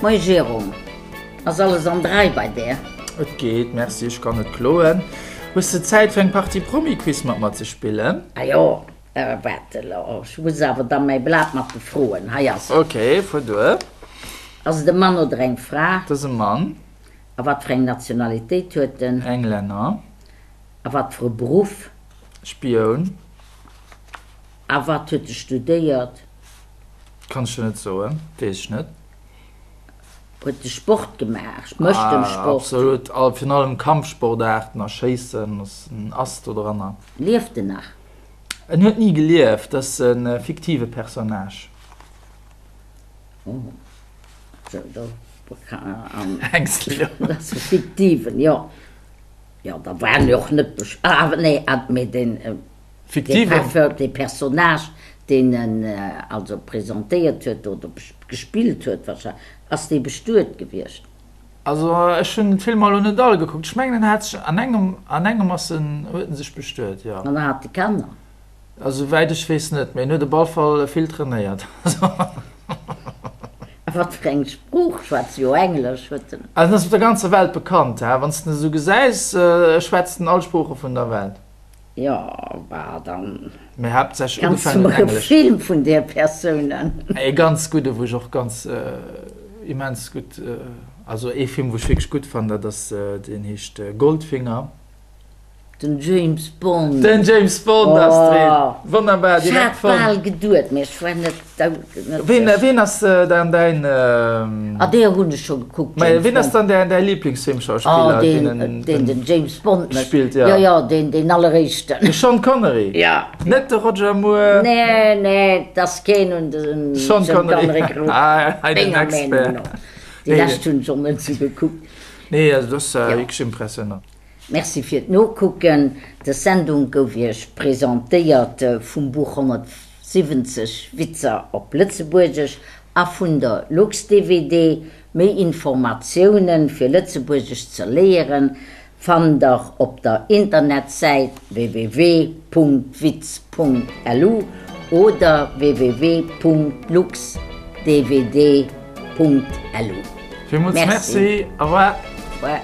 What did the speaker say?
Moie Jérôme, ass alles an der Rei bei där? Et geet, merci, ech kann net kloen. Hues de Zäit fir eng Partie Promi-Quiz mat mer ze spillen? Ah jo, waart elo, ech muss awer da mäi Blat mat de Froen, hei ass et. Ok, fuer duer. Ass et e Mann oder eng Fra? Et ass e Mann. A wat fir eng Nationalitéit huet en? Englänner. A wat fir e Beruff? Spioun. A wat huet e studéiert? Kann ech der net soen, weess ech net. Huet e Sport gemaach? Mécht en Sport? Absolut, virun allem Kampfsportaarten a Schéissen ass en Ass do dranner. Lieft en nach? En huet ni gelieft, ass e fiktive Personnage. Oh, sou, do ass e fiktiven, jo. Jo, da war en jo och net besch-, ah nee, mee deen. Fiktiven. Dee Personnage, deen en also presentéiert huet oder gespillt huet wahrscheinlech, ass dee bestuet gewiescht? Also ech hunn d'Filmer elo net all gekuckt. Ech mengen en hat sech an engem, an engem ass en, huet en sech bestuet, jo. An hat e Kanner? Also souwäit ech weess net, mee en huet op all Fall vill trainéiert. A wat fir eng Sprooch schwätzt en? Jo, Englesch huet en. Also en ass op der ganzer Welt bekannt, he. Wann s de en esou gesäis, schwätzt en all Sprooche vun der Welt. Jo, bah dann Mee haaptsächlech kanns du ugefaangen mer e Englesch. Film vun där Persoun nennen. Ee ganz gudde wou ech och ganz immens gutt, also ee Film wou ech wierklech gutt fannen, dat ass deen heescht Goldfinger. Den James Bond. Den James Bond ass deen. Wonnerbar, Ech direkt hat fonnt. bal geduet, mee ech war net. Ween, ween ass dann däin. Ah, deer hunn ech scho gekuckt, Mä James ween ass Bond. dann däin, däi Lieblingsfilmschauspiller? Oh, deen, deen, deen den James Bond mécht. Spillt, ja. Jo, jo, deen, deen alleréischten. De Sean Connery? Ja. Net de Roger Moore? Nee, nee, 't ass keen un den Sean Sean Connery. Connery geruff. Ah, hei den Menger Meenung Expert. no. Déi lescht hunn ech och net sou gekuckt. Nee, also dat ass Jo. wierklech impressionant. Merci fir d'Nokucken. Des Sendung gouf Iech presentéiert vum Buch 170 Witzer op Lëtzebuergesch a vun der Lux-DVD. Méi Informatiounen fir Lëtzebuergesch ze léieren fannt der op der Internetsäit www.witz.lu oder www.luxdvd.lu. Villmools Merci. Au revoir. Au revoir.